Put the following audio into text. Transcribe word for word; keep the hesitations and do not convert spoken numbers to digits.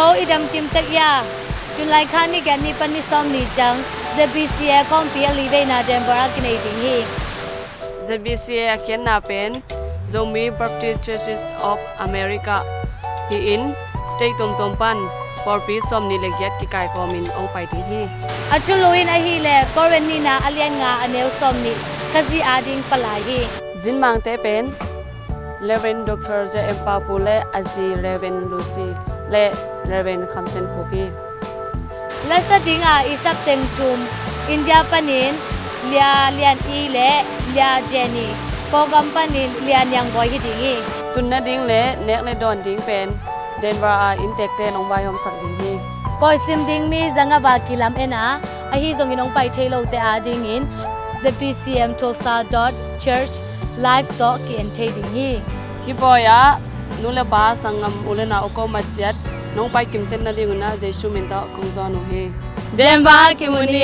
Aw, i damkim tek ia. July kha ni giat ni pan ni sawm ni ciang Z B C A khawmpi a li veina Denver ah kinei ding hi. Z B C A a khiatna pen Zomi Baptist Churches of America hi-in state tuamtuam pan pawlpi sawm ni le giat kikaikhawmin hong pai ding hi. A thulu in ahih leh Korin nihna a lian nga a neu sawm nih, Khazih ading palai hi. Zinmangte pen Reverend Doctor J M Papu le a zi Reverend Lucy le Reverend Kham Sen Khup hi. Lasa dinga i sak teng thum, India panin Lia Lian I le Lia Jenny, Kawlgam panin Lia Niang Bawi hi ding hi. Tun nading le nek le dawn ding pen Denver a inntekte in hong vaihawmsak ding hi. Pawi sim ding mi zangava kilam en a, ahi zongin hong pai thei lote adingin Z B C M Tulsa dot church live tawh ki-en thei ding hi. Hih pawi ah nu le pa, sanggam, u le nau, a kawm a ciat nong pai kimten nadingun ah Jesu min tawh kong zawn uh hi. Denver ah kimu ni.